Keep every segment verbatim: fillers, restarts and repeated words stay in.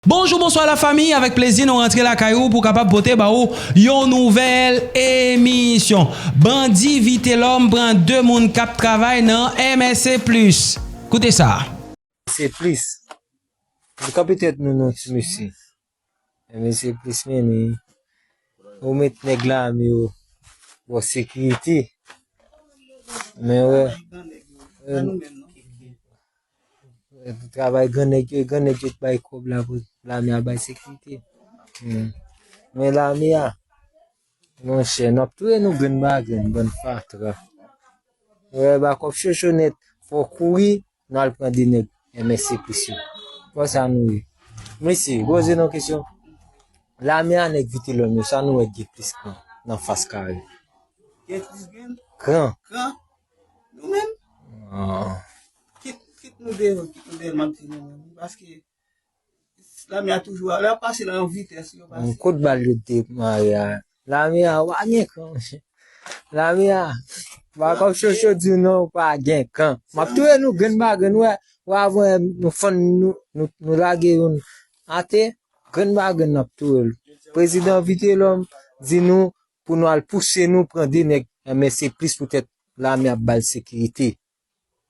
Bonjou, bonswa la fami, avèk plezi nou rantre lakay ou pou kapab pote ba ou yon nouvèl emisyon. Bandi Vitelòm pran de moun k ap travay nan M S C Plus. Koute sa. M S C Plus. Nou kanpe tèt nou non ti mesye. M S C Plus men li. Ou met nèg lame yo. Bon, sekirite. Men wè. Travay gran nèg yo, gran nèg yo t bay kòb la pou lame a bay sekirite. Hmm. Men lame a, monchè, n ap touye nou grenn ba grenn, bann fatra. Wè, ba kòb chochonèt, fò kouri, n al pran de nèg M S C Plus yo. Konsa nou ye. Mesye, poze nou kesyon. Lame a nèg Vitelòm yo, sa nou wè gen plis gran nan fas kare. Gen plis grenn? Gran. Gran? Nou menm? Ah. Kit, kit nou deyò, kit nou deyò, m ap di nou menm. Paske lame a toujou, lè y ap pase nan yon vitès, yo pase. Kout bal yo te mare a. Lame a, w pa gen kan, monchè. Lame a, pa kòm Chocho di w non, w pa gen kan. M ap touye nou grenn ba grenn, wè, wè, avan nou fann, nou, nou, nou lage youn atè, grenn ba grenn, n ap touye l. Prezidan Vitelòm di nou, pou nou al pouse nou pran de nèg M S C Plus poutèt lame ap ba l sekirite.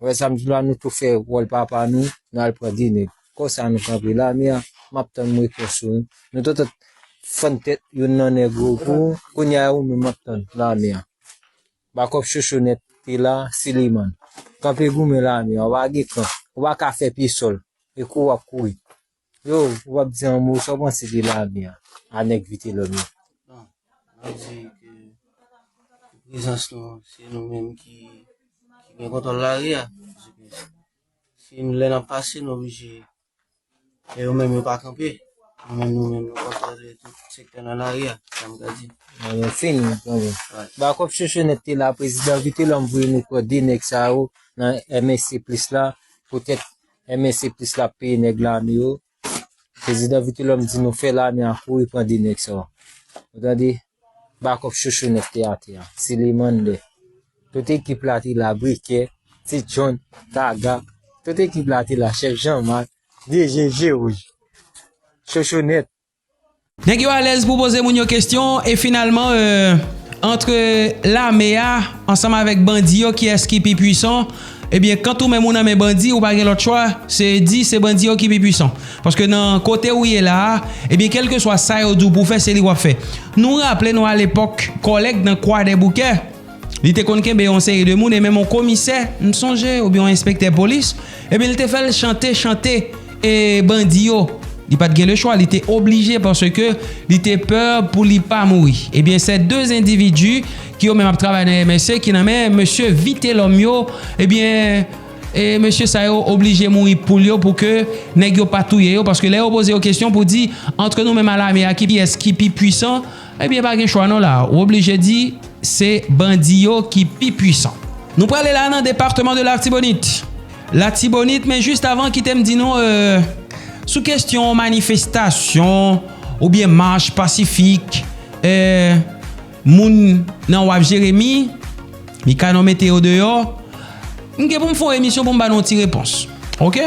Wè sa m di la, nou tou fè wòl papa nou, nou al pran de nèg. Konsa nou kanpe lame a, m ap tann m repons ou. Nou tout fann tèt youn nan nèg yo pou, kounye a ou menm m ap tann lame a. Bakòp Chochonèt te la, Siliman. Kanpe goumen lame a, w pa gen kan, w pa ka fè pye sòl. E kou w ap kouri. Yo, w ap di yon mo, sa w panse de lame a, a nèg Vitelòm yo? Bon, m ap di ke prezans nou, se nou menm ki, ki gen kontwòl lari a. Si lè n ap pase, nou oblije, e yo menm yo pa kanpe. Nou menm, nou menm, nou kontwole tout sektè nan lari a, sa m ka di. Bon, yo fini, kanmenm. Wi. Bakòp Chochonèt te la, prezidan Vitelòm voye nou pran de nèg sa yo nan M S C Plus la, poutèt M S C Plus la ap peye nèg lame yo. Prezidan Vitelòm di nou fè lame a kouri pran de nèg sa yo. Ou tande? Bakòp Chochonèt te atè a. Siliman de. Tout ekip la te la, Brikè, Ti John, Taga. Tout ekip la te la, Chèf Jean Marc, D J Jewouj. Chochonèt. Nèg yo alèz pou poze moun yo kesyon, e finalman, euh, antre lame a ansanm avèk bandi yo, kiyès ki pi pwisan? Ebyen, kan ou menm ou nan men bandi, ou pa gen lòt chwa, se di se bandi yo ki pi pwisan. Paske nan kote ou ye la a, ebyen, kèlkeswa sa yo di w pou w fè, se li w ap fè. Nou raple nou alepòk, kòlèg nan Kwadèboukè, li te konn kenbe yon seri de moun, e menm yon komisè, m sonje, oubyen yon enspektè polis, ebyen, li te fè l chante, chante, e bandi yo. Li pa t gen lechwa, li te oblije paske li te pè pou li pa mouri. Ebyen, se de endividi ki yo menm ap travay nan M S C, ki nan men mesye Vitelòm yo, ebyen, e mesye sa yo oblije mouri poul yo pou ke nèg yo pa touye yo, paske lè yo poze yo kesyon pou di, antre nou menm a lame a, kiyès ki pi pwisan, ebyen, pa gen chwa non la. Ou oblije di, se bandi yo ki pi pwisan. Nou prale la nan depatman de Latibonit. Latibonit, men jis avan, kite m di nou, euh, sou kesyon manifestasyon oubyen mach pasifik, euh, moun nan Waf Jeremi, Mikanon mete yo deyò, m gen pou m fè yon emisyon pou m ba nou yon ti repons. Oke?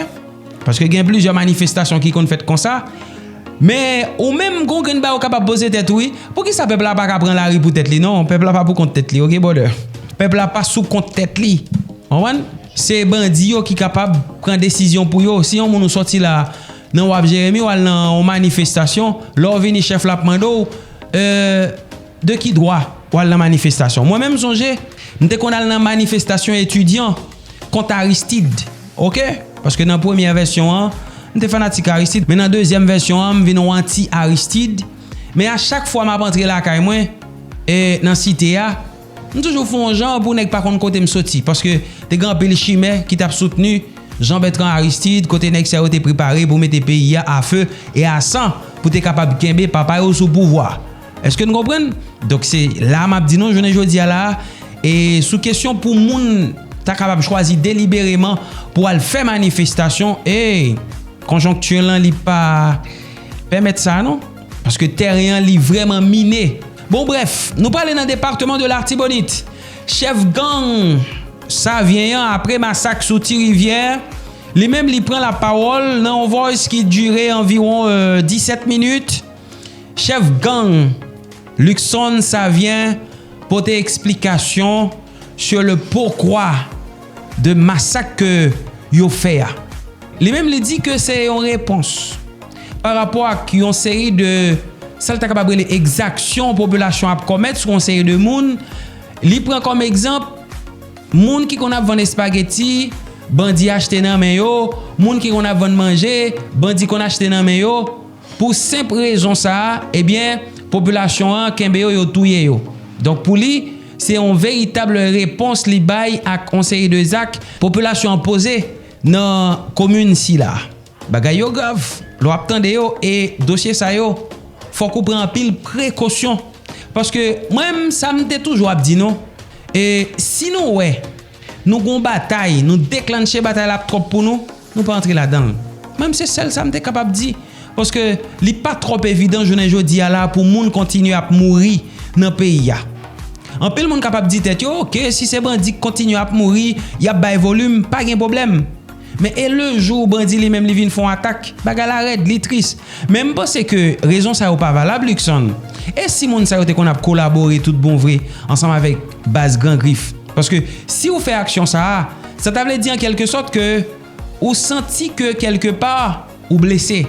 Paske gen plizyè manifestasyon ki konn fèt konsa. Men, ou menm, gon grenn bagay ou kapab poze tèt ou, wi. Poukisa pèp la pa ka pran lari pou tèt li? Non, pèp la pa pou kont tèt li, oke, brother? Pèp la pa sou kont tèt li. Konprann? Se bandi yo ki kapab pran desizyon pou yo. Si yon moun ou sòti la, nan Waf Jeremi, w al nan yon manifestasyon, lè w vini, chèf la ap mande w, euh, de ki dwa w al nan manifestasyon? Mwen menm, m sonje, m te konn al nan manifestasyon etidyan kont Aristide, oke? Paske nan premyè vèsyon an, m te fanatik Aristide, men nan dezyèm vèsyon an, m vin yon anti-Aristide. Men a chak fwa m ap antre lakay mwen, e nan site a, m toujou fè yon jan pou nèg pa konn kote m soti, paske te gen anpil chimè ki t ap soutni Jean Bertrand Aristide, kote nèg sa yo te prepare pou mete peyi a afe e asan, pou te kapab kenbe papa yo sou pouvwa. Èske n konprann? Donk, se la m ap di nou, jounen jodi a la, e sou kesyon pou moun ta kapab chwazi delibereman pou al fè manifestasyon, e konjonkti lan, li pa pèmèt sa, non. Paske tèren an, li vrèman mine. Bon, brèf, nou prale nan depatman de Latibonit. Chèf gang Savyen an, apre masak sou Ti Rivyè, Li menm, li pran lapawòl nan yon voice ki dire anviwon, euh, disèt minit. Chèf gang Luckson Savien pote eksplikasyon sur le pokwa de masak ke yo fè a. Li menm, li di ke se yon repons pa rapò ak yon seri de, sa l ta kapab rele, egzaksyon popilasyon ap komèt sou yon seri de moun. Li pran kòm egzanp moun ki konn ap vann espageti, bandi achte nan men yo, moun ki konn ap vann manje, bandi konn achte nan men yo. Pou senp rezon sa a, ebyen, popilasyon an kenbe yo, yo touye yo. Donk, pou li, se yon veritab repons li bay ak yon seri de zak popilasyon an poze nan komin sila. Bagay yo grav. Lè w ap tande yo, e dosye sa yo, fòk ou pran anpil prekosyon. Paske mwen menm, sa m te toujou ap di nou, e si nou wè nou gon batay, nou deklanche batay la ap twòp pou nou, nou pa antre ladan l. Mwen menm, se sèl sa m te kapab di. Paske li pa twòp evidan jounen jodi a la pou moun kontinye ap mouri nan peyi a. Anpil moun kapab di tèt yo, oke, si se bandi k kontinye ap mouri, y ap bay volim, pa gen pwoblèm. Men e le jou bandi li menm li vin fè yon atak, bagay la rèd, li tris. Men m panse ke rezon sa yo pa valab, Luckson. E si moun sa yo te konn ap kolabore tout bon vre ansanm avèk baz Gran Grif? Paske si w fè aksyon sa a, sa ta vle di an kèlke sòt ke ou santi ke kèlke pa ou blese.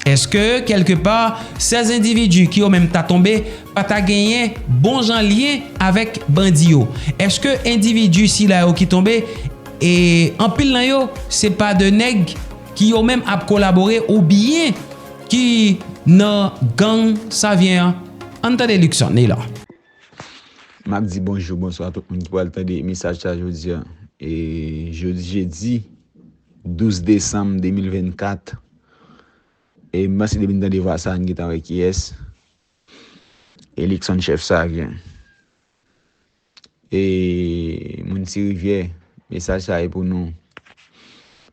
Èske kèlke pa, sèz endividi ki yo menm ta tonbe pa ta genyen bon jan lyen avèk bandi yo? Èske endividi sila yo ki tonbe, e anpil nan yo, se pa de nèg ki yo menm ap kolabore oubyen ki nan gang Savyen an? Ann tande Luckson, li la. M ap di bonjou, bonswa tout moun ki pral tande mesaj sa jodi a. E jodi jedi douz desanm de mil vennkat. E m panse depi n tande vwa sa a, n gentan wè kiyès. E Luckson Chèf Savyen. E moun Ti Rivyè, mesaj sa a e pou nou.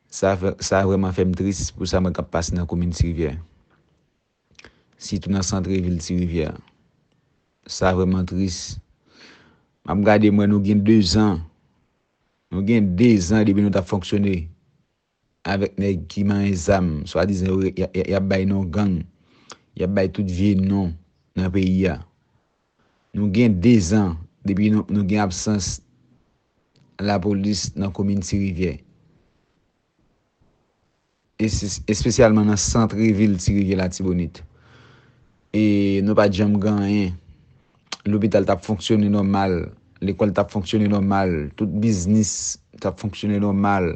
Sa fè, sa vrèman fè m tris pou sa mwen k ap pase nan komin Ti Rivyè. Sitou nan santrevil Ti Rivyè. Sa vrèman tris. M ap gade, m wè nou gen dezan. Nou gen dezan depi nou t ap fonksyone avèk nèg ki manyen zam, swadizan yo, y, y, y ap bay non gang, y ap bay tout vye non nan peyi a. Nou gen dezan depi nou, nou gen absans lapolis nan komin Ti Rivyè. Es-, espesyalman nan santrevil Ti Rivyè Latibonit. E nou pa t janm gen anyen. Lopital t ap fonksyone nòmal, lekòl t ap fonksyone nòmal, tout biznis t ap fonksyone nòmal,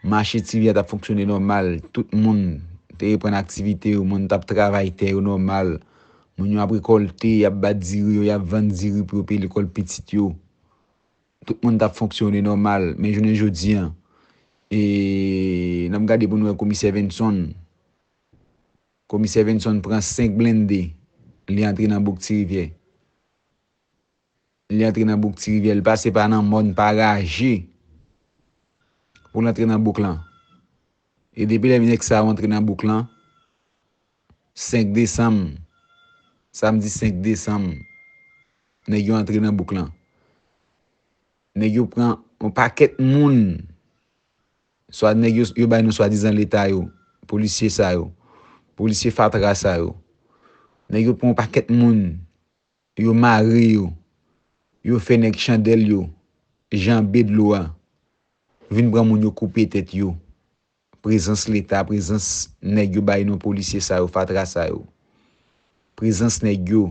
mache Ti Rivyè t ap fonksyone nòmal, tout moun te reprann aktivite yo, moun t ap travay tè yo nòmal, moun yo ap rekòlte, y ap bat diri yo, y ap vann diri pou yo peye lekòl pitit yo. Tout moun t ap fonksyone nòmal, men jounen jodi a, e, n ap gade pou nou wè komisè Venson. Komisè Venson pran senk blende, li antre nan bouk Ti Rivyè. Li antre nan bouk Ti Rivyè, li pase pa nan mòn Paraje pou l antre nan bouk lan. E depi lè nèg sa yo antre nan bouk lan, senk desanm, samdi senk desanm, nèg yo antre nan bouk lan. Nèg yo pran yon pakèt moun, swa nèg yo, yo bay nou swadizan leta yo, polisye sa yo, polisye fatra sa yo. Nèg yo pran yon pakèt moun, yo mare yo, yo fè nèg chandèl yo janbe dlo a, vin pran moun yo koupe tèt yo. Prezans leta, prezans nèg yo bay non polisye sa yo, fatra sa yo. Prezans nèg yo,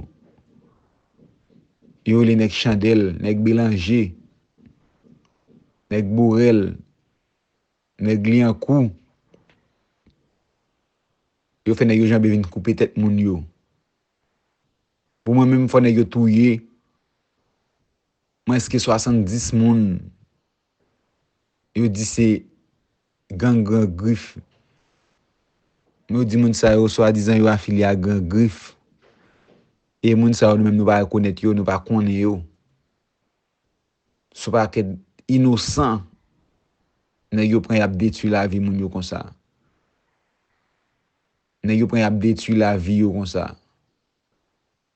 yo rele nèg chandèl, nèg belanje, nèg bourèl, nèg lyankou. Yo fè nèg yo janbe vin koupe tèt moun yo. Pou mwen menm, fò nèg yo touye mwens ke swasanndis moun. Yo di se gang Gran Grif. Yo di moun sa yo swadizan yo afilye ak Gran Grif. E moun sa yo, nou menm, nou pa rekonèt yo, nou pa konnen yo. Sou pakèt inosan, nèg yo pran y ap detwi lavi moun yo konsa. Nèg yo pran y ap detwi lavi yo konsa.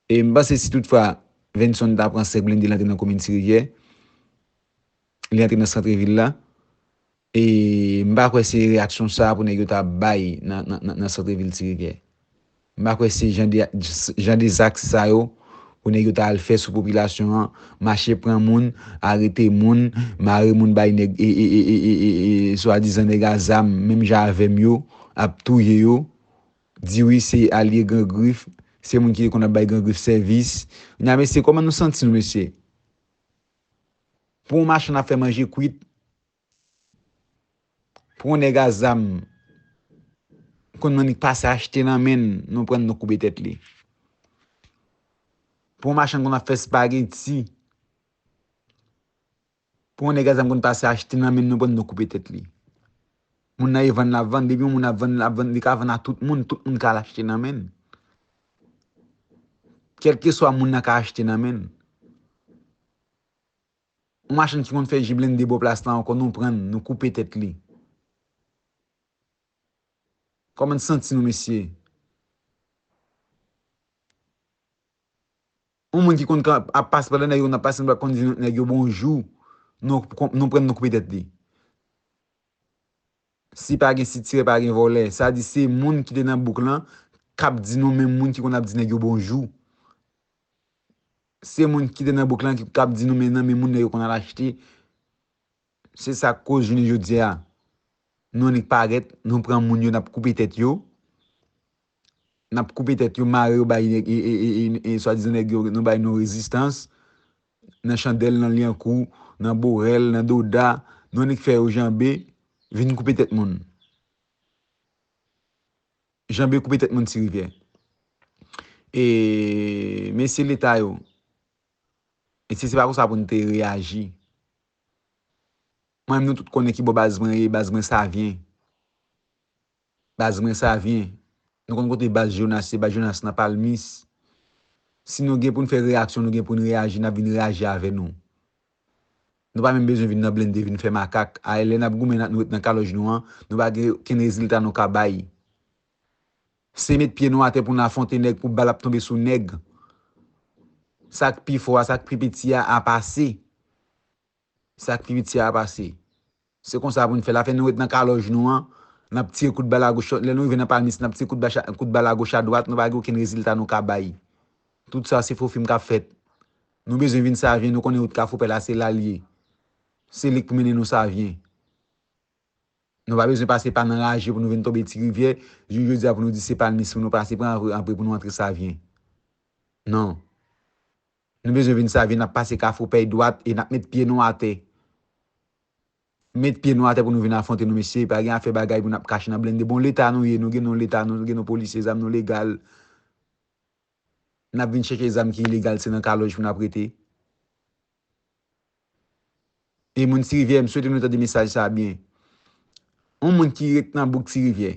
E m panse si toutfwa Venson ta pran senk blende, li antre nan komin Ti Rivyè, li antre nan santrevil la, E m pa kwè se reyaksyon sa a pou nèg yo ta bay nan, nan, nan, nan sant vil Ti Rivyè. M pa kwè se jan de, jan de zak sa yo pou nèg yo ta al fè sou popilasyon an, mache pran moun, arete moun, mare moun bay nèg, e, e, swadizan nèg a zam, menm jan avè m yo, ap touye yo, di wi se alye Gran Grif, se moun ki te konn ap bay Gran Grif sèvis. Kounya, mesye, kòman nou santi nou, mesye? Pou yon machann ap fè manje kwit, pou yon nèg a zam konn annik pase achte nan men n, nou pran n, nou koupe tèt li. Pou yon machann konn ap fè spageti, pou yon nèg a zam konn pase achte nan men n, nou pran n, nou koupe tèt li. Moun nan e vann l ap vann, depi yon moun ap vann, l ap vann, li ka vann a tout moun, tout moun ka al achte nan men n. Kèlkeswa moun nan ka achte nan men n. Yon machann ki konn fè ji blende bò plas la ankò, nou pran n, nou koupe tèt li. Kòman n santi nou, mesye? Yon moun ki konn ka, ap pase pandan nèg yo konn ap pase, nou pa konn di nèg yo bonjou, nou, nou pran n, nou koupe tèt li. Si pa gen sitirè, pa gen vòlè. Sa di se moun ki te nan bouk lan k ap di nou, menm moun ki konn ap di nèg yo bonjou. Se moun ki te nan bouk lan ki, k ap di nou, men nan men moun nèg yo konn al achte. Se sa k koz jounen jodi a. Nou annik parèt, nou pran moun yo, n ap koupe tèt yo. N ap koupe tèt yo, mare yo, bay nèg, e, e, e, e, e, swadizan nèg yo, nou bay nou rezistans. Nan Chandèl, nan Lyankou, nan Borèl, nan Doda, nou annik fè yo janbe, vin koupe tèt moun. Janbe koupe tèt moun Ti Rivyè. E mesye Leta yo, mesye, se pa konsa pou n te reyaji. Mwen menm, nou tout konnen ki bò baz mwen ye, baz mwen Savyen. Baz mwen Savyen. Nou konn kote baz Jonas ye, baz Jonas nan Palmis. Si nou gen pou n fè reyaksyon, nou gen pou n reyaji, n ap vin reyaji avè nou. Nou pa menm bezwen vin nan blende, vin fè makak. Ayè, lè n ap goumen, n ap, nou ret nan kalòj nou an, nou pa gen okenn rezilta nou ka bay. Se met pye nou atè pou n afwonte nèg, pou bal ap tonbe sou nèg. Sa k pi fò a, sa k pi piti a, a pase. Sa k pi piti a, a pase. Se konsa pou n fè l. Afè nou ret nan kalòj nou an, n ap tire kout bal agoch, lè nou rive nan Palmis, n ap tire kout bal, kout bal agoch adwat, nou pa gen okenn rezilta nou ka bay. Tout sa, se fo fim k ap fèt. Nou bezwen vin Savyen, nou konnen wout Kafou Pè la, se la l ye. Se li k pou mennen nou Savyen. Nou pa bezwen pase pa nan raje pou nou vin tonbe Ti Rivyè. Jounen jodi a pou nou di se Palmis pou nou pase, pran apre, apre pou nou antre Savyen. Non. Nou bezwen vin Savyen, n ap pase Kafou Pè dwat e n ap met pye nou atè. Met pye nou atè pou nou vin afwonte nou, mesye. Pa gen afè bagay pou n ap kache nan blende. Bon, Leta nou ye, nou gen nou Leta, nou gen nou polisye, zam nou legal. N ap vin chèche zam ki ilegal, se nan kalòj pou n ap rete. E moun Ti Rivyè, m swete nou tande mesaj sa a byen. Yon moun ki ret nan bouk Ti Rivyè,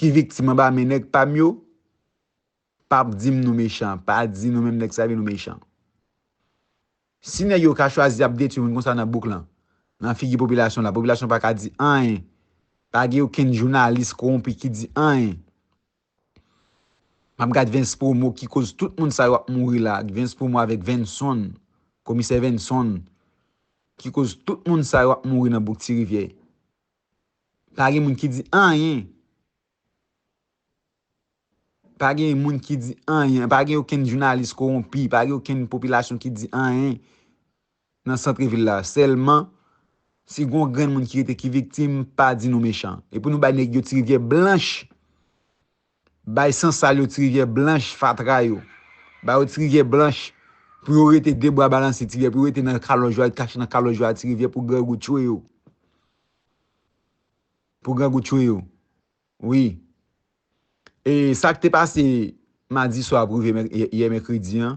ki viktim anba men nèg pa m yo, p ap di m nou mechan, pa di nou menm nèg Savyen nou mechan. Si nèg yo ka chwazi ap detwi moun konsa nan bouk lan, nan figi popilasyon la, popilasyon pa ka di anyen. Pa gen okenn jounalis kowonpi ki di anyen. M ap gad Vens Promo ki koz tout moun sa yo ap mouri la, Vens Promo avèk Venson, komisè Venson, ki koz tout moun sa yo ap mouri nan bouk Ti Rivyè. Pa gen moun ki di anyen. Pa gen moun ki di anyen. Pa gen okenn jounalis kowonpi. Pa gen okenn popilasyon ki di anyen nan santrevil la. Sèlman, si gon grenn moun ki rete ki viktim, pa di nou mechan. E pou nou bay nèg yo Ti Rivyè blanch. Bay san sal yo Ti Rivyè blanch, fatra yo. Ba yo Ti Rivyè blanch pou yo rete de bra balanse Ti Rivyè, pou yo rete nan kalòj yo a, kache nan kalòj yo a Ti Rivyè pou grangou tchwe yo. Pou grangou tchwe yo. Wi. E sa k te pase madi swa pou rive mè-, yè, yè mèkredi an,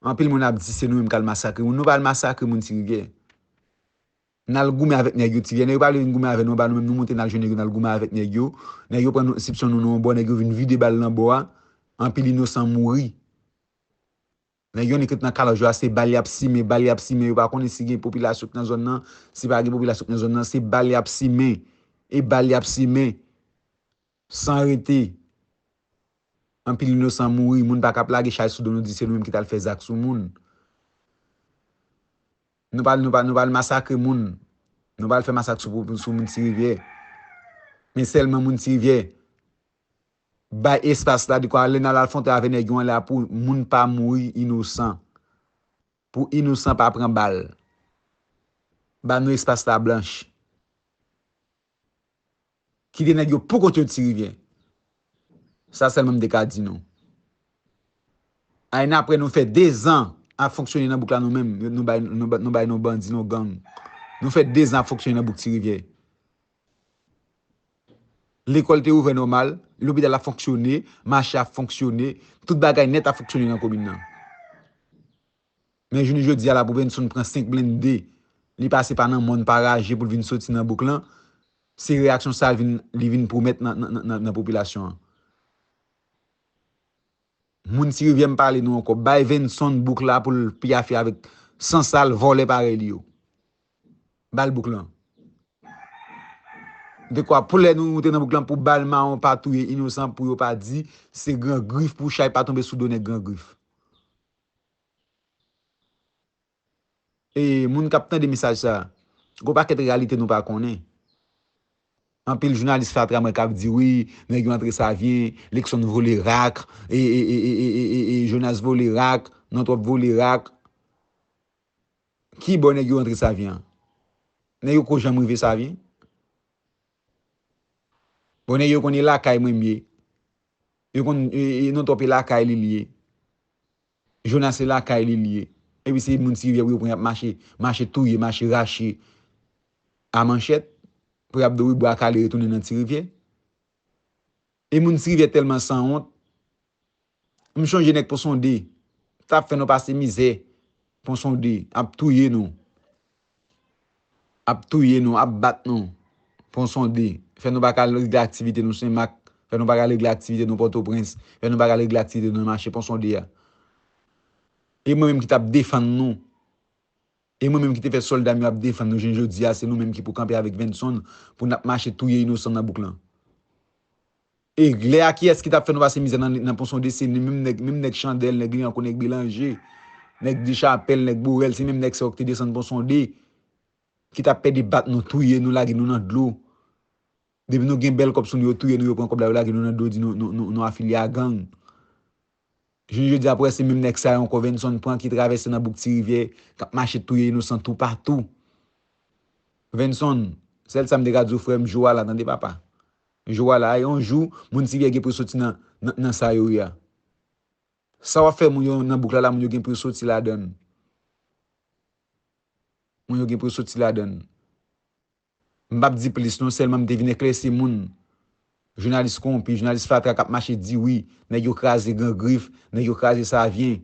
anpil moun ap di se nou menm k al masakre moun. Nou pa al masakre moun Ti Rivyè. N al goumen avèk nèg yo Ti Rivyè. Nèg yo pa vle vin goumen avè nou, anba nou menm, nou monte n al jwenn nèg yo, n al goumen avèk nèg yo. Nèg yo pran nou, sipsyon nou nan yon bò, nèg yo vin vide bal nan bò a. Anpil inosan mouri. Nèg yo annik ret nan kalòj yo a, se bal y ap simen, bal y ap simen. Yo pa konnen si gen popilasyon k nan zòn nan, si pa gen popilasyon k nan zòn nan, se bal y ap simen. E bal y ap simen. San rete. Anpil inosan mouri, moun pa ka ap lage chay sou do nou, di se nou menm ki t al fè zak sou moun. Nou pa, nou pa, nou pa al masakre moun. Nou pral fè masak sou, sou moun Ti Rivyè. Men sèlman moun Ti Rivyè. Bay espas la, dekwa lè n al afwonte avè nèg yo anlè a pou moun pa mouri inosan. Pou inosan pa pran bal. Ba nou espas la blanch. Kite nèg yo pou kont yo Ti Rivyè. Sa sèlman m te ka di nou. Ayè n apre nou fè dezan ap fonksyone nan bouk la nou menm, nou bay, nou, ba- nou bay nou bandi, nou gang. Nou fè dezan ap fonksyone nan bouk Ti Rivyè. Lekòl te ouvè nòmal, lopital ap fonksyone, mache ap fonksyone, tout bagay nèt ap fonksyone nan komin nan. Men jounen jodi a la pou Benson pran senk blende, li pase pa nan mòn pa raje pou l vin soti nan bouk lan, se reyaksyon sa l vin, li vin pwomèt nan, nan, nan, nan, nan popilasyon an. Moun Ti Rivyè m pale nou ankò, bay Benson bouk la pou l pyafe avèk sansal vòlè parèy li yo. Ba l bouk lan. Dekwa pou lè nou moute nan bouk lan pou bal mawon pa touye inosan pou yo pa di se Gran Grif pou chay pa tonbe sou do nèg Gran Grif. E moun k ap tande mesaj sa, gon pakèt reyalite nou pa konnen. Anpil jounalis fatra mwen k ap di wi, nèg yo antre Savyen, Luckson vole rak, e, e, e, e, e, e, e, e Jonas vole rak, non twòp vole rak. Ki bò nèg yo antre Savyen an? Nèg yo ko janm rive Savyen? Bon, nèg yo konn e lakay mwen m ye. Yo konn e, e, non twòp e lakay li l ye. Jonas se lakay li l ye. Epi se moun Ti Rivyè pou yo pran y ap mache, mache touye, mache rache a manchèt. Pou y ap do wi bwa kale retounen nan Ti Rivyè. E moun Ti Rivyè tèlman sanwont. M chonje nèg Pon Sonde t ap fè nou pase mizè. Pon Sonde ap touye nou. Ap touye nou, ap bat nou. Pon Sonde. Fè nou pa ka regle aktivite nou Senmak. Fè nou pa ka regle aktivite nou Pòtoprens. Fè nou pa ka regle aktivite nou nan mache Pon Sonde a. E mwen menm ki t ap defann nou. E mwen menm ki te fè sòlda m yo ap defann nou jounen jodi a, se nou menm ki pou kanpe avèk Venson pou n ap mache touye inosan nan bouk lan. E lè a kiyès ki t ap fè nou pase mizè nan, nan Pon Sonde, se menm nèg, menm nèg Chandèl, nèg Liancourt, nèg Belanje, nèg Dechapèl, nèg Borèl, se menm nèg sa yo ki te desann Pon Sonde, ki t ap pèdi bat nou, touye nou, lage nou nan dlo. Depi nou gen bèl kòb sou nou, yo touye nou, yo pran kòb la, yo lage nou nan dlo, di nou, nou, nou, nou afilye a gang. Jounen jodi a, pou wè se menm nèg sa yo ankò Venson pran ki travèse nan bouk Ti Rivyè, k ap mache touye inosan toupatou. Venson, sèl sa m te ka di w, frè m, jou a la, tande papa. Jou a la, yon jou, moun Ti Rivyè gen pou yo soti nan, nan, nan sa yo ye a. Sa w ap fè moun yo nan bouk la, la, moun yo gen pou yo soti ladann. Moun yo gen pou yo soti ladann. M p ap di plis non, sèlman m te vin eklèsi moun. Jounalis konwonpi, jounalis fatra k ap mache di wi, nèg yo kraze Gran Grif, nèg yo kraze Savyen.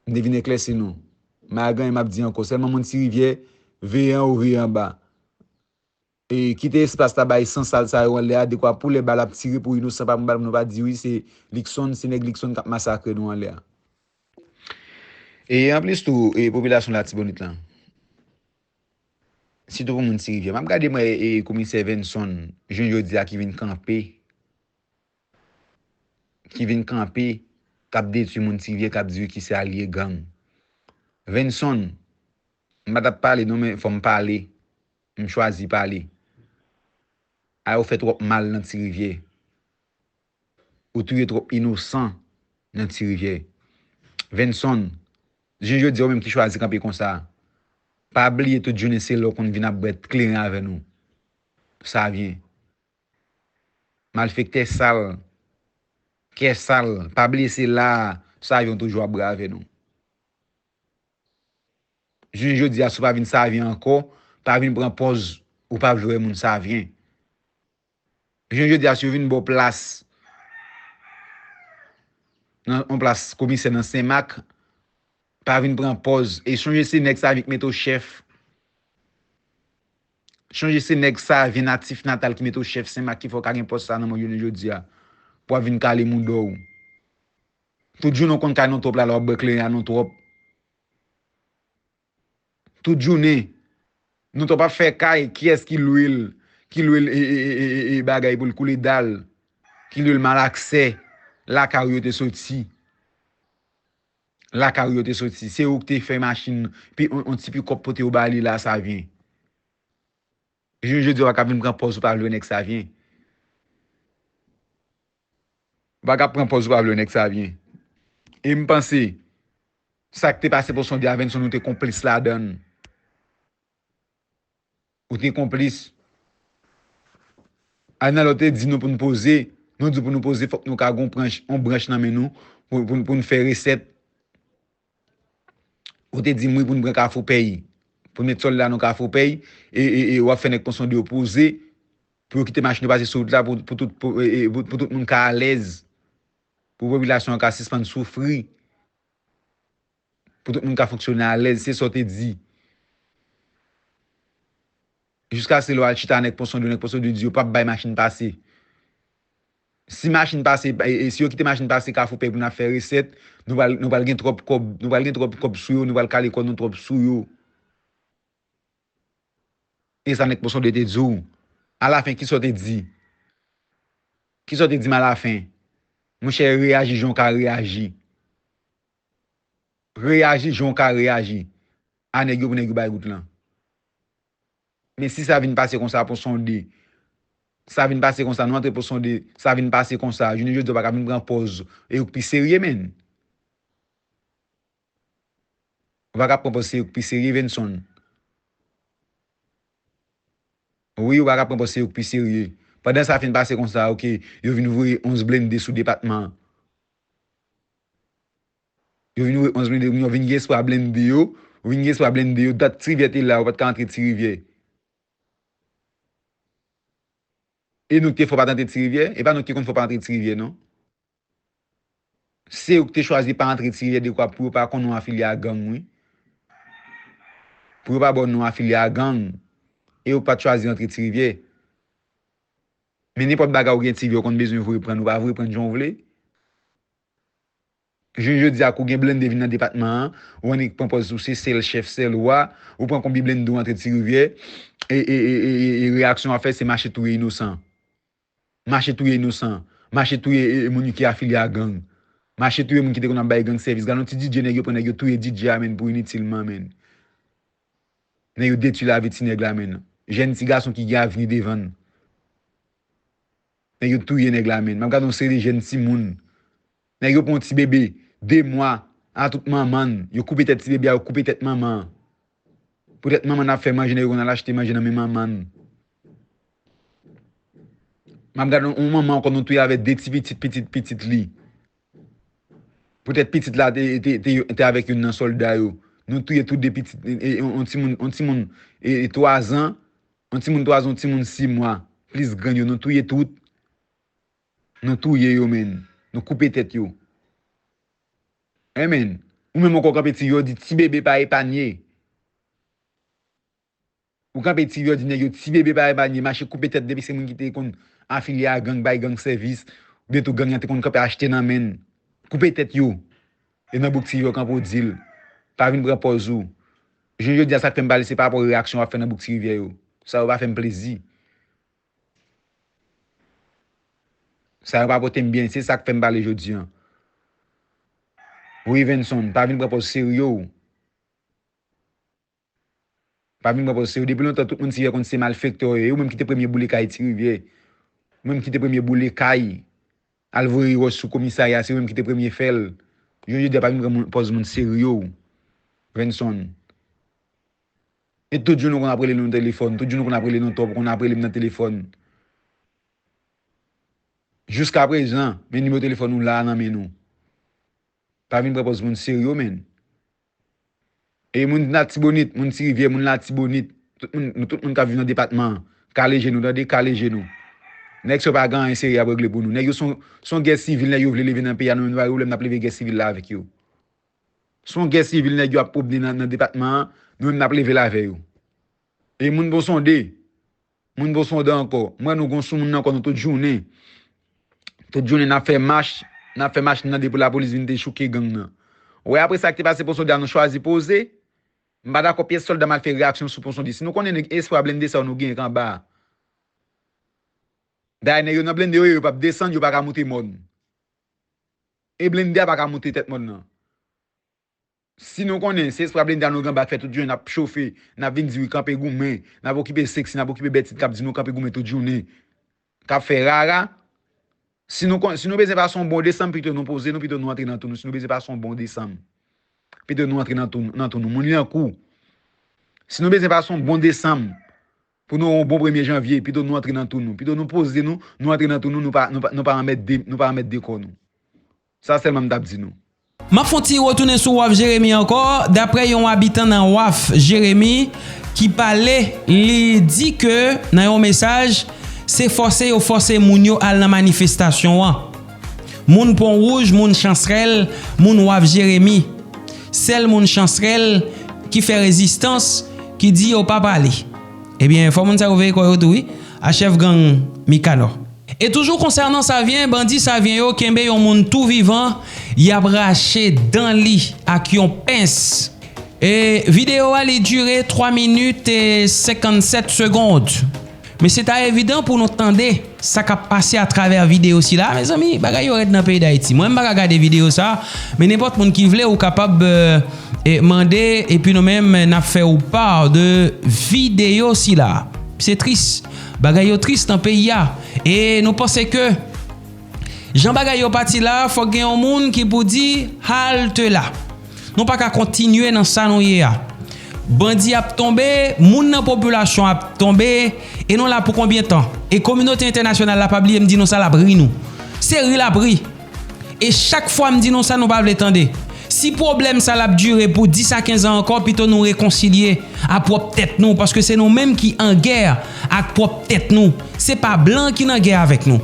M te vin eklèsi nou. M pa gen anyen m ap di ankò, sèlman moun Ti Rivyè, veye anwo, veye anba. E kite espas la bay sansal sa yo anlè a, dekwa pou lè bal ap tire pou inosan pa pran bal pou nou pa di wi se Luckson, se nèg Luckson k ap masakre nou anlè a. E anplis tou, e popilasyon Latibonit lan, sitou pou moun Ti Rivyè, m ap gade mwen e, e komisè Venson, jounen jodi a ki vin kanpe, ki vin kanpe, k ap detwi moun Ti Rivyè, k ap di ki se alye gang. Venson, m pa t ap pale non, men fò m pale. M chwazi pale. A yo fè twòp mal nan Ti Rivyè. Ou touye twòp inosan nan Ti Rivyè. Venson, jounen jodi a ou menm ki chwazi kanpe konsa, pa bliye tout jounen se lè w konn vin ap bwè kleren avè nou. Savyen. Malfektè sal, kè sal, pa bliye se la a Savyen toujou ap bwè avè nou. Jounen jodi a, si w pa vin Savyen ankò, pa vin pran pòz ou pa vle wè moun Savyen. Jounen jodi a, si yo vin ba w plas nan yon plas komisè nan Senmak, pa vin pran pòz. E chonje se nèg Savyen ki mete w chèf. Chonje se nèg Savyen natif natal ki mete w chèf Senmak ki fè w ka gen pòs sa nan men w jounen jodi a. Pou w ap vin kale mouda w. Tout jounen w konn kay non twòp la, lè w ap bwè kleren a non twòp. Tout jounen. Non twòp ap fè kay, kiyès ki lwe l, ki lwe l e, e, e, e, e, e bagay pou l koule dal, ki lwe l malaksè, lakay ou yo te soti. Lakay ou yo te soti. Se ou ki te fè machin, pi, on, on ti pikòp pote yo ba li la, Savyen. Jounen jodi a, w pa ka vin pran pòz ou pa vle wè nèg Savyen. W pa ka pran pòz ou pa vle wè nèg Savyen. E m panse, sa k te pase Pon Sonde a, Venson, nou te konplis ladan l. Ou te konplis. Al nan lè w te di nou pou n poze, nou di w pou nou poze, fòk nou ka gon branch, on branch nan men nou pou, pou, pou n fè resèt. Ou te di m wi pou n pran Kafou Pèy, pou n met sòlda nou Kafou Pèy, e, e, e w ap fè nèg Pon Sonde yo poze, pou yo kite machin yo pase sou wout la, pou, pou tout, pou, e, e, pou, pou tout moun ka alèz, pou popilasyon an ka sispann soufri. Pou tout moun ka fonksyone alèz, se sa w te di. Jiskaske lè w al chita nèg Pon Sonde, nèg Pon Sonde di yo p ap bay machin pase. Si machin pase, e, e, si yo kite machin pase Kafou Pèy pou n ap fè resèt, nou pral, nou pral gen twòp kòb, nou pral gen twòp kòb sou yo, nou pral kale kò nou twòp sou yo. E sa nèg Pon Sonde te di w. Alafen, kisa w te di? Kisa w te di m alafen? Monchè, reyaji jan w ka reyaji. Reyaji jan w ka reyaji a nèg yo pou nèg yo bay wout lan. Men si sa vin pase konsa Pon Sonde, sa vin pase konsa, nou antre Pon Sonde, sa vin pase konsa, jounen jodi a w pa ka vin pran pòz e ou k pi serye, menn. Ou pa ka pran pòz se ou k pi serye, Venson. Wi, ou pa ka pran pòz se ou k pi serye. Pandan sa fin pase konsa, oke, yo vin voye onz blende sou depatman an. Yo vin voye onz blende, yo vin gen espwa blende yo, yo vin gen espwa blende yo, dat Ti Rivyè te la, yo pa t ka antre Ti Rivyè. E nou ki te fè w pa t antre Ti Rivyè? E pa nou ki konn fè w pa antre Ti Rivyè, non. Se ou ki te chwazi pa antre Ti Rivyè dekwa pou yo pa konn ou afilye a gang, wi. Pou yo pa ba w non afilye a gang. E ou pa t chwazi antre Ti Rivyè. Men nenpòt bagay ou gen Ti Rivyè, ou konn bezwen voye prann, ou pa voye prann jan w vle. Jounen jodi a, kou gen blende vin nan depatman an, ou annik pran pòz ou se sèl chèf, sèl wa, ou pran konbyen blende ou antre Ti Rivyè, e, e, e, e, e, e reyaksyon w ap fè se mache touye inosan. Mache touye inosan. Mache touye, e, e, moun ki afilye a gang. Mache touye moun ki te konn ap bay gang sèvis. Gade yon ti D J nèg yo pran, nèg yo touye D J a, menn, pou initilman, menn. Nèg yo detwi lavi ti nèg la, menn. Jèn ti gason ki gen avni devan l. Nèg yo touye nèg la, menn. M ap gade yon seri de jèn timoun. Nèg yo pran yon ti bebe de mwa a tout manman l. Yo koupe tèt ti bebe a, yo koupe tèt manman an. Poutèt manman n ap fè manje, nèg yo konn al achte manje nan men manman n. M ap gade yon manman ankò nou touye avèk de ti pitit, pitit, pitit li. Poutèt pitit la te, te, te, te avèk youn nan sòlda yo. Nou touye tou de pitit, e, e, yon, yon timoun, yon timoun, e, e, twa zan, yon timoun twa zan, yon timoun sis mwa, plis grann yo, nou touye tout. Nou touye yo, menn. Nou koupe tèt yo. Amen. Ou menm ankò kanpe ti yo di ti bebe pa epanye. Ou kanpe ti yo di nèg yo ti bebe pa epanye, mache koupe tèt depi se moun ki te konn afilye a gang, bay gang sèvis, oubyen tou gang nan te konn kanpe achte nan men l. Koupe tèt yo. E nan bouk ti yo kanpe w di l. Pa vin pran pòz ou. Jounen jodi a sa k fè m pale se pa rapò reyaksyon w ap fè nan bouk ti rivyè yo. Sa yo pa fè m plezi. Sa yo pa pote m byen, se sa k fè m pale jodi an. Wi, Venson, pa vin pran pòz serye w. Pa vin pran pòz serye w. Depi lontan, tout moun Ti Rivyè konn se malfektè yo ye. Ou menm ki te premye boule kay Ti Rivyè. Ou menm ki te premye boule kay. Al voye wòch sou komisarya, se ou menm ki te premye fè l. Jounen jodi a, pa vin pran moun, pòz moun serye w. Venson. E tout jou nou konn ap rele nou nan telefòn. Tout jou nou konn ap rele nou twòp, ou konn ap rele m nan telefòn. Jiskaprezan, men nimewo telefòn ou la a nan men nou. Pa vin pran pòz moun serye w, menn. E moun Latibonit, moun Ti Rivyè, moun Latibonit, tout moun, nou tout moun k ap viv nan depatman an, kale je nou, tande, kale je nou. Nèg sa yo pa gen anyen serye y ap regle pou nou. Nèg yo se yon, se yon gè sivil nèg yo vle leve nan peyi a, nou menm nou pa gen pwoblèm n ap leve gè sivil la avèk yo. Se yon gè sivil nèg yo ap pwomne nan, nan depatman an, nou menm n ap leve l avè yo. E moun Pon Sonde, moun Pon Sonde ankò, m wè nou gon sou moun nan ankò nou tout jounen. Tout jounen n ap fè mach, n ap fè mach nan depo lapolis vin te chouke gang nan. Ou wè apre sa k te pase Pon Sonde a nou chwazi poze. M pa dakò pyès sòlda m al fè reyaksyon sou Pon Sonde. Si nou konnen nèg espwa blende sa yo nou genyen anba a. Dayè nèg yo nan blende yo ye, yo p ap desann, yo pa ka moute mòn. E blende a pa ka moute tèt mòn nan. Si nou konnen se espwa blende a nou gen anba k fè tout jounen n ap chofe, n ap vin di wi kanpe goumen, n ap okipe seksi, n ap okipe bèt tit k ap di nou kanpe goumen tout jounen, k ap fè rara. Si nou konn, si nou bezwen pase yon bon desanm, pito nou poze nou, pito nou antre nan tou nou. Si nou bezwen pase yon bon desanm, pito nou antre nan tou, nan tou nou. Moun li an kou. Si nou bezwen pase yon bon desanm pou nou yon bon premye janvye, pito nou antre nan tou nou. Pito nou poze nou, nou antre nan tou nou, nou pa, nou pa, nou pa anmède, nou pa anmède kò nou. Sa sèlman m t ap di nou. M ap fè yon ti retounen sou Waf Jeremi ankò. Daprè yon abitan nan Waf Jeremi ki pale, li di ke nan yon mesaj, se fòse yo fòse moun yo al nan manifestasyon an. Moun Pon Wouj, moun Chansrèl, moun Waf Jeremi. Sèl moun Chansrèl ki fè rezistans, ki di yo pa prale. Ebyen, fò moun sa yo veye kò yo tou wi. A chèf gang Mikanò. E toujou konsènan Savyen, bandi Savyen yo kenbe yon moun tou vivan, y ap rache dan li ak yon pens. E videyo a li dire twa minit e senkannsèt segond. Men se ta evidan pou nou tande sa k ap pase atravè videyo sila. Mezanmi, bagay yo rèd nan peyi Dayiti. Mwen, m pa ka gade videyo sa, men nenpòt moun ki vle, ou kapab, e, mande, epi nou menm, n ap fè ou pa de videyo sila. Se tris. Bagay yo tris nan peyi a. E nou panse ke jan bagay yo pati la, fòk gen yon moun ki pou di, halte la. Nou pa ka kontinye nan sa nou ye a. Bandi ap tonbe, moun nan popilasyon ap tonbe, e nou la pou konbyen tan? E kominote entènasyonal la, pa bliye m di nou sa, l ap ri nou. Se ri l ap ri. E chak fwa m di nou sa, nou pa vle tande. Si pwoblèm sa l ap dire pou dis a kenz an ankò, pito nou rekonsilye a pwòp tèt nou, paske se nou menm ki an gè ak pwòp tèt nou. Se pa blan ki nan gè avèk nou.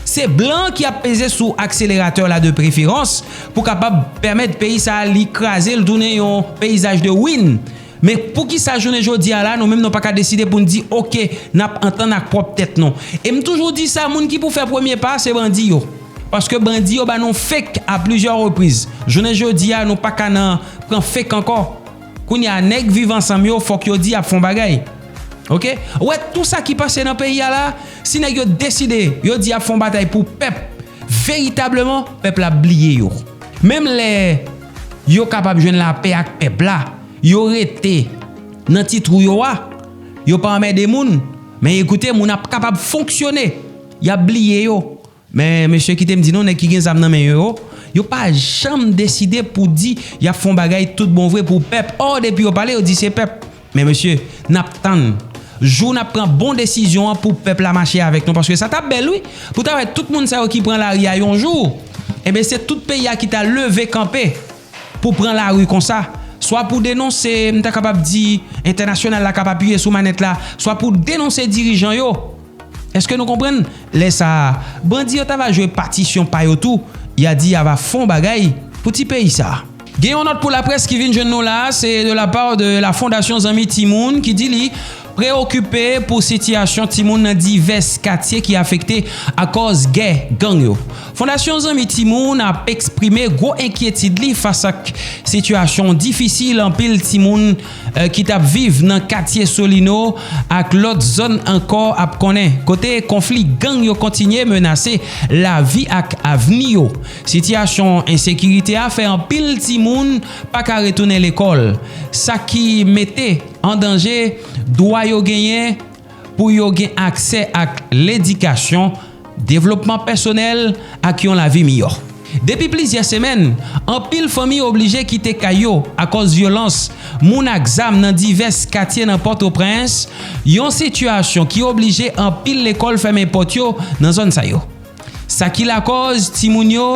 Se blan ki ap peze sou akseleratè la de preferans pou kapab pèmèt peyi sa a li kraze, l tounen yon peyizaj de win. Men poukisa jounen jodi a la, nou menm nou pa ka deside pou n di, oke, n ap antann ak pwòp tèt nou? E m toujou di sa, moun ki pou fè premye pa, se bandi yo. Paske bandi yo ba nou fake a plizyè repriz. Jounen jodi a, nou pa ka nan pran fake ankò. Kounye a, nèg Viv Ansanm yo, fòk yo di y ap fè yon bagay. Oke? Ou wè, tou sa ki pase nan peyi a la, si nèg yo deside, yo di y ap fè yon batay pou pèp, veritableman, pèp la ap bliye yo. Menm lè yo kapab jwenn lapè ak pèp la, yo rete nan ti twou yo a, yo pa anmède moun, men ekoute, moun ap kapab fonksyone, y ap bliye yo. Men mesye, kite m di nou, nèg ki gen zam nan men yo, yo pa janm deside pou di y ap fè yon bagay tout bon vre pou pèp. Ò, depi yo pale, yo di se pèp. Men mesye, n ap tann jou n ap pran bon desizyon an pou pèp la mache avèk nou, paske sa t ap bèl wi, pou ta wè tout moun sa yo ki pran lari a yon jou, enben se tout peyi a ki ta leve kanpe pou pran lari konsa, swa pou denonse, m ta kapab di, entènasyonal la k ap apiye sou manèt la, swa pou denonse dirijan yo. Èske nou konprann? Lè sa a, bandi yo ta va jwe patisyon pa yo tou, y a di y a va fè yon bagay pou ti peyi sa a. Gen yon nòt pou laprès ki vin jwenn nou la a, se de la part de la Fondasyon Zanmi Timoun ki di li preokipe pou sitiyasyon timoun nan divès katye ki afekte akòz gè gang yo. Fondasyon Zanmi Timoun ap eksprime gwo enkyetid li fas ak sitiyasyon difisil anpil timoun, eh, ki t ap viv nan katye Solino ak lòt zòn ankò ap konnen, kote konfli gang yo kontinye menase lavi ak avni yo. Sitiyasyon ensekirite a fè anpil timoun pa ka retounen lekòl, sa ki mete an danje dwa yo genyen pou yo gen aksè ak ledikasyon, devlopman pèsonèl ak yon lavi miyò. Depi plizyè semèn, anpil fanmi oblije kite kay yo akòz vyolans moun ak zam nan divès katye nan Pòtoprens, yon sitiyasyon ki oblije anpil lekòl fèmen pòt yo nan zòn sa yo. Sa ki lakòz timoun yo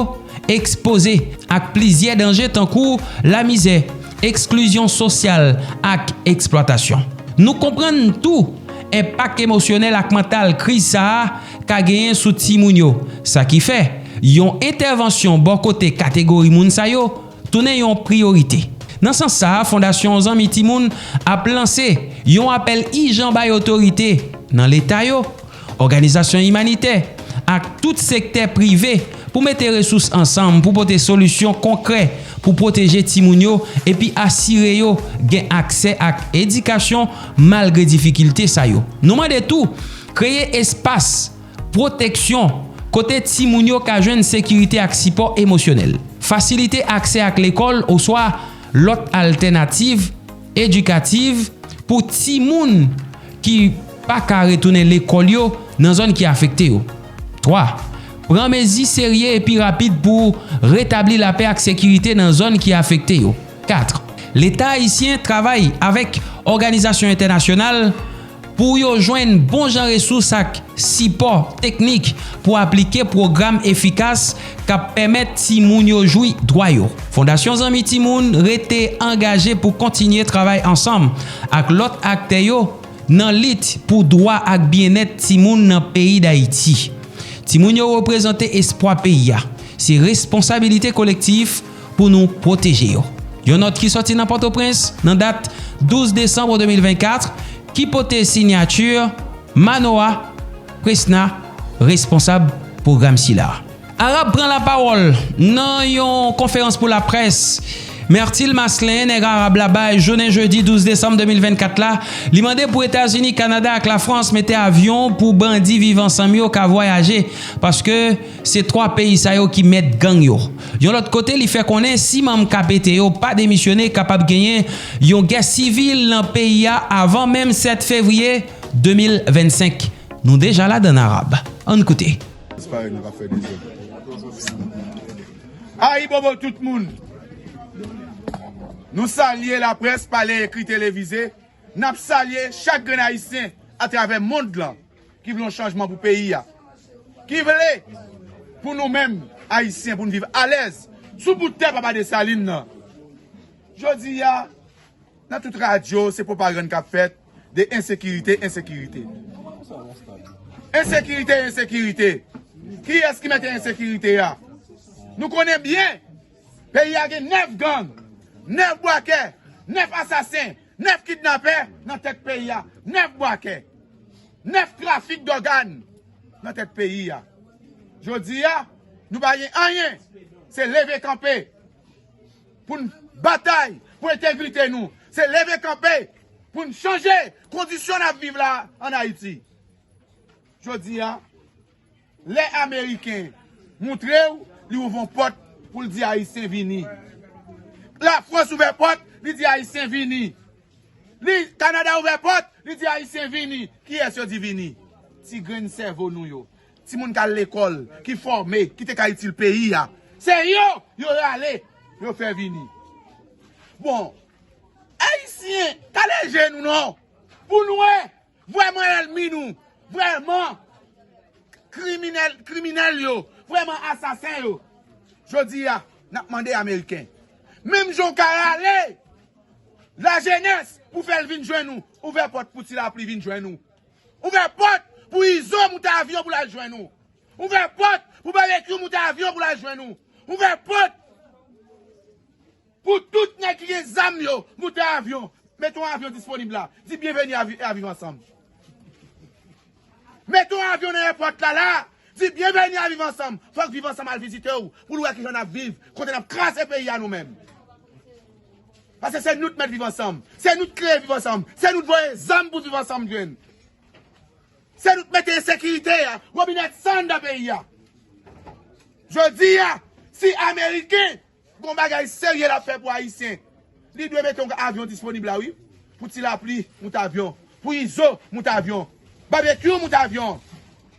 ekspoze ak plizyè danje tankou lamizè, eksklizyon sosyal ak eksplwatasyon. Nou konprann tou enpak emosyonèl ak mantal kriz sa a ka genyen sou timoun yo. Sa ki fè, yon entèvansyon bò kote kategori moun sa yo tounen yon priyorite. Nan sans sa a, Fondasyon Zanmi Timoun ap lanse yon apèl ijan bay otorite nan Leta yo, òganizasyon imanitè ak tout sektè prive pou mete resous ansanm pou pote solisyon konkrè pou pwoteje timoun yo epi asire yo gen aksè ak edikasyon malgre difikilte sa yo. Nou mande tou kreye espas pwoteksyon kote timoun yo ka jwenn sekirite ak sipò emosyonèl. Fasilite aksè ak lekòl oswa lòt altènativ edikativ pou timoun ki pa ka retounen lekòl yo nan zòn ki afekte yo. Twa, pran mezi serye epi rapid pou retabli lapè ak sekirite nan zòn ki afekte yo. Kat, Leta ayisyen travay avèk òganizasyon entènasyonal pou yo jwenn bon jan resous ak sipò teknik pou aplike pwogram efikas k ap pèmèt timoun yo jwi dwa yo. Fondasyon Zanmi Timoun rete angaje pou kontinye travay ansanm ak lòt aktè yo nan lit pou dwa ak byennèt timoun nan peyi Dayiti. Timoun yo reprezante espwa peyi a. Se responsabilite kolektif pou nou pwoteje yo. Yon nòt ki sòti nan Pòtoprens nan dat douz desanm de mil vennkat ki pote siyati Manoa Presna, responsab pwogram sila. Arab pran lapawòl nan yon konferans pou laprès. Myrtil Maslin, nèg Arab la bay jounen jedi douz desanm de mil vennkat la, li mande pou Etazini, Kanada ak Lafrans mete avyon pou bandi Viv Ansanm yo ka vwayaje, paske se twa peyi sa yo ki mèt gang yo. Yon lòt kote, li fè konnen si manm K P T yo pa demisyone, kapab genyen yon gè sivil nan peyi a avan menm sèt fevriye de mil vennsenk. Nou deja ladann Arab. Ann koute. Disparèt nan k ap fè dezòd. Ayibobo tout moun. Nou salye laprès, pale, ekri, televize. N ap salye chak grenn Ayisyen atravè mond lan ki vle yon chanjman pou peyi a, ki vle pou nou menm Ayisyen, pou n viv alèz sou bout tè Papa Desalin nan. Jodi a, nan tout radyo, se pwopagann k ap fèt de ensekirite, ensekirite. Ensekirite, ensekirite. Kiyès ki mete ensekirite a? Nou konnen byen, peyi a gen nèf gang, nèf bwakè, nèf asasen, nèf kidnapè nan tèt peyi a, nèf bwakè, nèf trafik dògàn nan tèt peyi a. Jodi a, nou pa gen anyen, se leve kanpe pou n batay pou entegrite nou. Se leve kanpe pou n chanje kondisyon n ap viv la ann Ayiti. Jodi a, lè Ameriken moutre w, li ouvè yon pòt pou l di Ayisyen vini. Lafrans ouvè pòt, li di Ayisyen vini. Li, Kanada ouvè pòt, li di Ayisyen vini. Kiyès yo di vini? Ti grenn sèvo nou yo. Timoun k al lekòl, ki fòme, ki te ka itil peyi a. Se yo, yo rale, yo fè vini. Bon, Ayisyen, kale je nou non. Pou n wè vrèman ènmi nou, vrèman kriminèl, kriminèl yo, vrèman asasen yo. Jodi a, n ap mande Ameriken, menm jan w ka rale lajenès pou fè l vin jwenn ou, ouvè pòt pou Ti Lapli vin jwenn ou. Ouvè pòt pou Izo moute avyon pou l al jwenn ou. Ouvè pòt pou Babekyou moute avyon pou l al jwenn ou. Ouvè pòt pou tout nèg ki gen zam yo moute avyon. Mete yon avyon disponib la. Di byenveni a Vi-, a Viv Ansanm. Mete yon avyon nan èpòt la la. Di byenveni a Viv Ansanm. Fòk Viv Ansanm al vizite w pou l wè kijan n ap viv, kote n ap kraze peyi a nou menm. Paske se nou k mèt Viv Ansanm. Se nou k kreye Viv Ansanm. Se nou k voye zam pou Viv Ansanm jwenn. Se nou k mete ensekirite a, wòbinèt san anndan peyi a. Jodi a, si Ameriken gon bagay serye l ap fè pou Ayisyen, li dwe mete yon avyon disponib la, wi. Pou Ti Lapli, moute avyon. Pou Izo, moute avyon. Babekyou, moute avyon.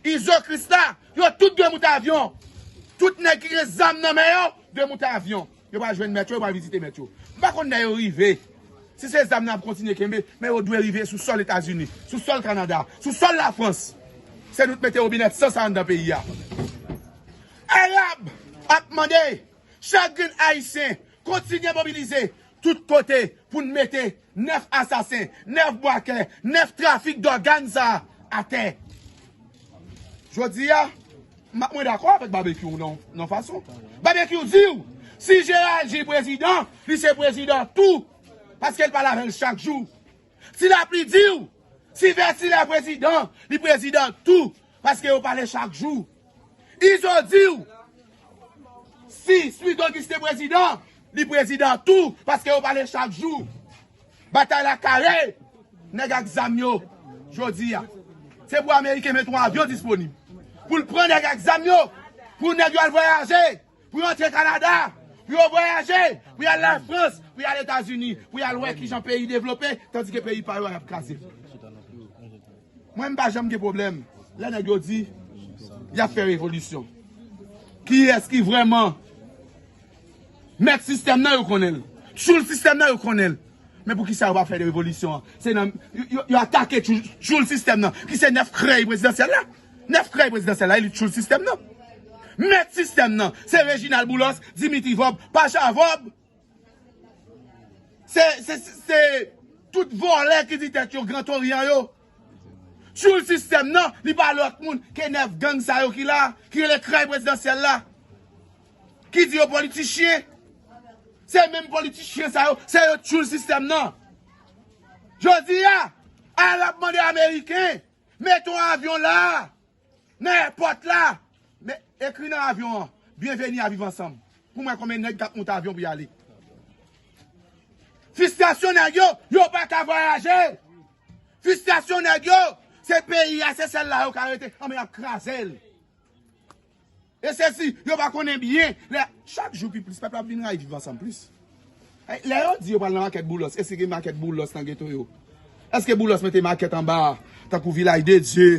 Izo, Krisla, yo tout dwe moute avyon. Tout nèg ki gen zam nan men yo, dwe moute avyon. Yo pral jwenn mèt yo, yo pral vizite mèt yo. M pa konn lè yo rive. Si se zam nan ap kontinye kenbe, men yo dwe rive sou sòl Etazini, sou sòl Kanada, sou sòl Lafrans. Se nou k mete wòbinèt san sa anndan peyi a. Arab ap mande chak grenn Ayisyen kontinye mobilize tout kote pou n mete nèf asasen, nèf bwakè, nèf trafik dògàn sa a atè. Jodi a, m-, mwen dakò avèk Babekyou nan, nan fason. Babekyou di w, si Gerald Gilles prezidan, li se prezidan tou, paske l pale avè l chak jou. Ti Lapli di w, si Vètilè prezidan, li prezidan tou, paske yo pale chak jou. Izo di w, si Smith Auguste prezidan, li prezidan tou, paske yo pale chak jou. Batay la kare, nèg ak zam yo, jodi a. Se pou Ameriken mete yon avyon disponib. Pou l pran nèg ak zam yo, pou nèg yo al vwayaje, pou yo antre Kanada, Pou yo vwayaje, pou y al Lafrans, pou y al Etazini, pou y al wè kijan peyi devlope, tandike peyi pa yo a y ap kraze. Mwen, m pa janm gen pwoblèm lè nèg yo di y ap fè revolisyon. Kiyès ki vrèman mèt sistèm nan, yo konnen l. Tchoul sistèm nan, yo konnen l. Men poukisa yo pa fè revolisyon an? Se nan, yo, yo, yo atake tchoul, tchoul sistèm nan, ki se nèf krèy prezidansyèl la. Nèf krèy prezidansyèl la, elit tchoul sistèm nan. Mèt sistèm nan, se Reginald Boulos, Dimitri Vorbe, Pacha Vorbe. Se, se, se, se tout vòlè ki di tèt yo Gran Toryan yo. Tchoul sistèm nan, li pa lòt moun ke nèf gang sa yo ki la, ki rele krèy prezidansyèl la, ki di yo politichyen. Se menm politichyen sa yo, se yo tchoul sistèm nan. Jodi a, al ap mande Ameriken, mete yon avyon la, nan èpòt la, men ekri nan avyon an, byenveni a Viv Ansanm. Pou m wè konbyen nèg k ap monte avyon pou y ale. Fristrasyon nèg yo, yo pa ka vwayaje. Fristrasyon nèg yo, se peyi a, se sèl la yo ka rete. Anben, y ap kraze l. E se si yo pa konnen byen, lè, chak jou pi plis, pèp la ap vin rayi Viv Ansanm plis. Lè yo di yo pral nan makèt Boulos, èske gen makèt Boulos nan geto yo? Èske Boulos mete makèt anba, tankou Vilaj de Dye,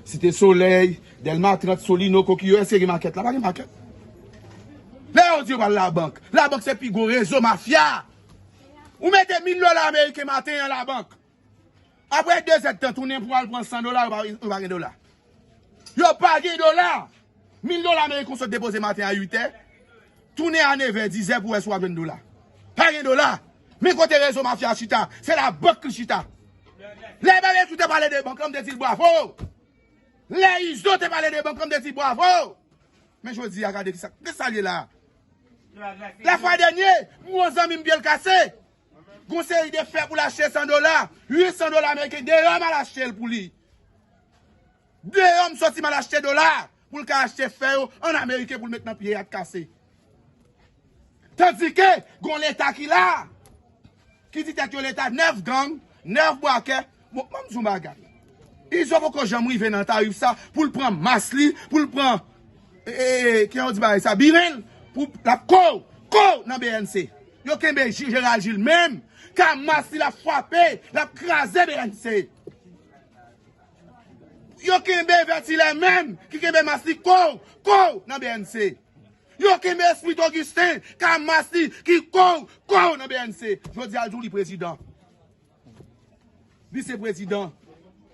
Site Solèy, Dèlma trant, Solino, Kokiyo, èske gen makèt la? Pa gen makèt. Lè yo di yo pral labank, labank se pi gwo rezo mafya. Ou mete mil dola ameriken maten an labank. Apre de zèdtan, tounen pou al pran san dola, yo pa, yo pa gen dola. Yo pa gen dola. Mil dola ameriken w sot depoze maten a uit è, tounen a nevè, dizè pou wè si w ap jwenn dola. Pa gen dola. Men kote rezo mafya chita, se labank li chita. Lè Babekyou te pale de bank lan, m te di l bravo. Lè Izo te pale de bank lan, m te di l bravo. Men jodi a, gade kisa, kisa l ye la. Lafwa dènye, m wè yon zanmi m pye l kase. Gon seri de fè pou l achte san dola. Uit san dola ameriken, deyò m al achte l pou li. Deyò m soti m al achte dola pou l ka achte fè yo ann ameriken pou l met nan pye a k kase. Tandike, gon leta ki la, ki di tèt yo leta nèf gang, nèf bwakè. Bon, ban m di w bagay. Izo poko janm rive nan tarif sa pou l pran mas li, pou l pran, e, e, e, kijan yo di bagay sa, biren l, pou l ap kow, kow nan B N C. Yo kenbe Ji-, Jeral Jil menm, ka mas li l ap frape, l ap kraze B N C. Yo kenbe Vètilè menm, ki kenbe mas li kow, kow nan B N C. Yo kenbe Esprit Augustin, ka mas li ki kow, kow nan B N C. Jodi a, l di w li prezidan. Li se prezidan.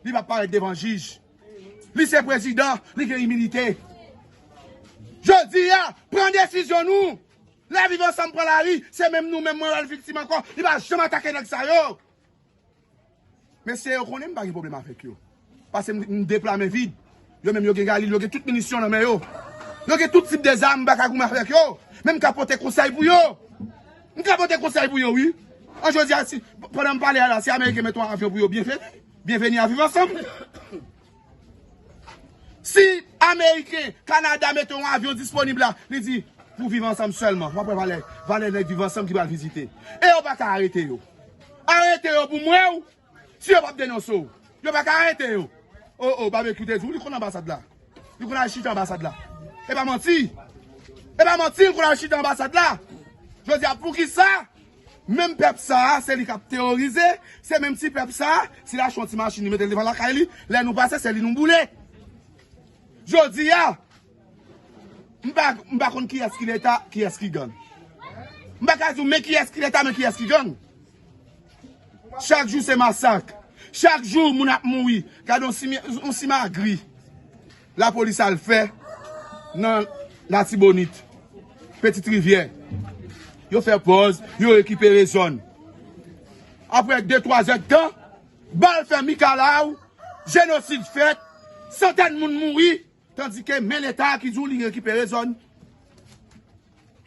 Li p ap parèt devan jij. Li se prezidan, li gen iminite. Jodi a, pran desizyon nou. Lè Viv Ansanm pran lari, se menm nou menm mwen wè l viktim ankò. Li pa janm atake nèg sa yo. Mesye yo konnen m pa gen pwoblèm avèk yo. Paske m, m de pla men vid. Yo menm yo gen galil, yo gen tout minisyon nan men yo. Yo gen tout tip de zam, m pa ka goumen avèk yo. Men m ka pote konsèy pou yo. M ka pote konsèy pou yo, wi. An jodi a, si, pandan m pale a la, si Ameriken mete yon avyon pou yo, byenveni. Byenveni a Viv Ansanm. Si Ameriken, Kanada mete yon avyon disponib la, li di, pou Viv Ansanm sèlman. W ap wè valè, valè nèg Viv Ansanm ki pral vizite. E yo pa ka arete yo. Arete yo pou m wè w, si yo p ap denonse w. Yo pa ka arete yo. O, o, Babekyou te di w, li konn anbasad la. Li konn al chita anbasad la. E pa manti. E pa manti, li konn al chita anbasad la. Jodi a, poukisa? Menm pèp sa a, se li k ap teworize, se menm ti pèp sa a, si l achte yon ti machin, li mete l devan lakay li, lè nou pase, se li nou boule. Jodi a, m pa, m pa konn kiyès ki Leta, kiyès ki gang. M pa ka di w men kiyès ki Leta, men kiyès ki gang. Chak jou se masak. Chak jou moun ap mouri. Gade yon simi-, yon simagri lapolis al fè nan Latibonit, Petite Rivière. Yo fè pòz, yo rekipere zòn. Apre de, twa zè d tan, bal fè mikalaw, jenosid fèt, santèn moun mouri, tandike men Leta ki di w li rekipere zòn.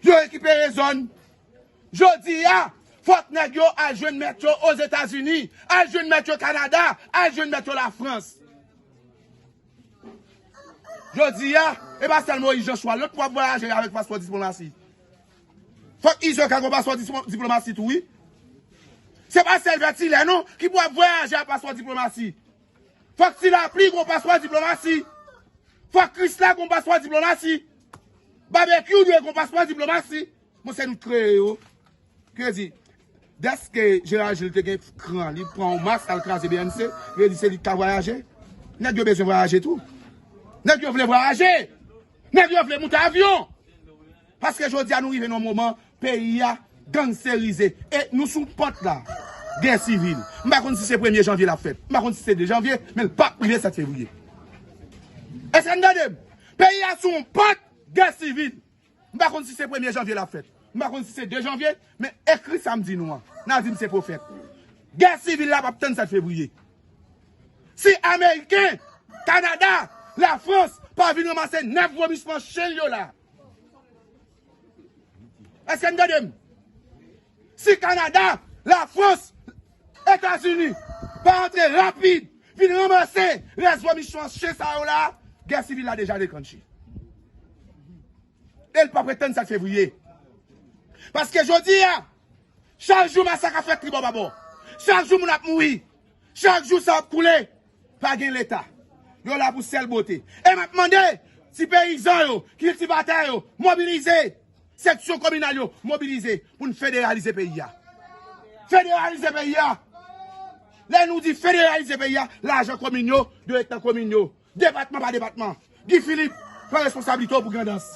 Yo rekipere zòn. Jodi a, fòk nèg yo al jwenn mèt yo Ozetazini, al jwenn mèt yo Kanada, al jwenn mèt yo Lafrans. Jodi a, e pa sèl Moyiz Jan Chwal non ki pou ap vwayaje avèk paspò diplomasi. Fòk Izo ka gon paspò dispo-, diplomasi tou, wi. Se pa sèl Vètilè non ki pou ap vwayaje ak paspò diplomasi. Fòk Ti Lapli gon paspò diplomasi. Fòk Krisla gon paspò diplomasi. Babekyou dwe gon paspò diplomasi. Bon, se nou k kreye yo. Ki vle di, dèske Gerard Gilles te gen kran, li pran yon mas, al kraze B N C, vle di se li k ka vwayaje. Nèg yo bezwen vwayaje tou. Nèg yo vle vwayaje. Nèg yo vle moute avyon. Paske jodi a nou rive nan yon moman, peyi a gangsterize. E nou sou pant la. Gè sivil. M pa konn si se premye janvye l ap fèt. M pa konn si se de janvye, men l p ap rive sèt fevriye. Èske n tande m? Peyi a sou yon pant gè sivil. M pa konn si se premye janvye l ap fèt. M pa konn si se de janvye, men ekri sa m di nou an. N a di m se pwofèt. Gè sivil la p ap tann sèt fevriye. Si Ameriken, Kanada, Lafrans pa vin ranmase nèf vomisman chen yo la. Èske n tande m? Si Kanada, Lafrans, Etazini pa antre rapid, vin ranmase rès vomisman chen sa yo la, gè sivil la deja deklanche. E l p ap ret tann sèt fevriye. Paske jodi a, chak jou masak ap fèt tribò babò. Chak jou moun ap mouri. Chak jou san ap koule. Pa gen Leta. Yo la pou sèl bote. E m ap mande ti peyizan yo, kiltivatè yo, mobilize. Seksyon kominal yo, mobilize pou n federalize peyi a. Federalize peyi a. Lè nou di federalize peyi a, lajan komin yo dwe ret nan komin yo. Depatman pa depatman. Guy Philippe, pran responsablite w pou Grandans.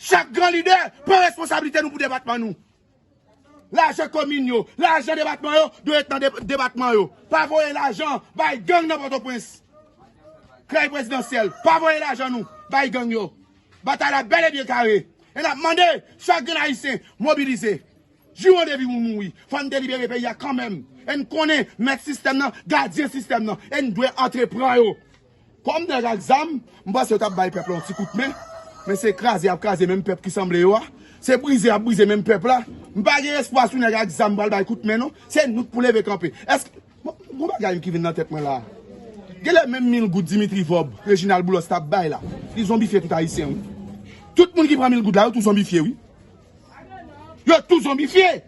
Chak gran lidè, pran responsablite nou pou depatman nou. Lajan komin yo, lajan depatman yo, dwe ret nan de-, depatman yo. Pa voye lajan bay gang nan Pòtoprens. Krèy prezidansyèl, pa voye lajan nou bay gang yo. Batay la bèl e byen kare. E n ap mande chak grenn Ayisyen mobilize. Jou randevi pou mouri. Fò n delibere peyi a kanmenm. E n konnen mèt sistèm nan, gadyen sistèm nan. E n dwe antrepran yo. Kòm nèg ak zam, m panse yo t ap bay pèp la yon ti kout men. Men se kraze y ap kraze menm pèp ki sanble yo a. Se brize y ap brize menm pèp la. M pa gen espwa sou nèg ak zam pral bay kout men non. Se nou k pou leve kanpe. Èske, bon, gon bagay ki vin nan tèt mwen la. Genlè menm mil goud Dimitri Vorbe, Reginald Boulos t ap bay la. Li zonbifye tout Ayisyen wi. Tout moun ki pran mil goud la, yo tou zonbifye wi. Yo tou zonbifye.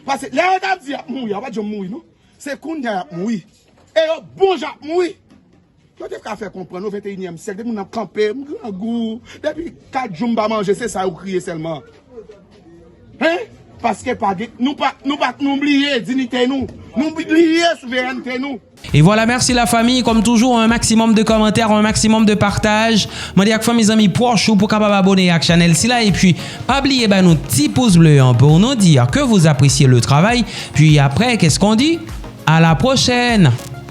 Paske lè yo t ap di y ap mouri, yo pa t janm mouri non. Se kounye a y ap mouri. E yo bon jan ap mouri. Yo te ka fè konprann o venteyinyèm syèk, depi moun nan kanpe, m grangou, depi kat jou m pa manje, se sa yo kriye sèlman. Hein? Paske pa gen, nou pa, nou pa, nou bliye diyite nou. Nou bliye souverènte nou. Et voilà, merci la famille. Comme toujours, un maximum de commentaires, un maximum de partage. Mande ak fanmi, zanmi, pwòch ou pou kapab abone ak chanèl sila. Epi, pa bliye ba nou ti pous ble an pou nou di ke vous appréciez le travail. Puis après, qu'est-ce qu'on dit? À la prochaine!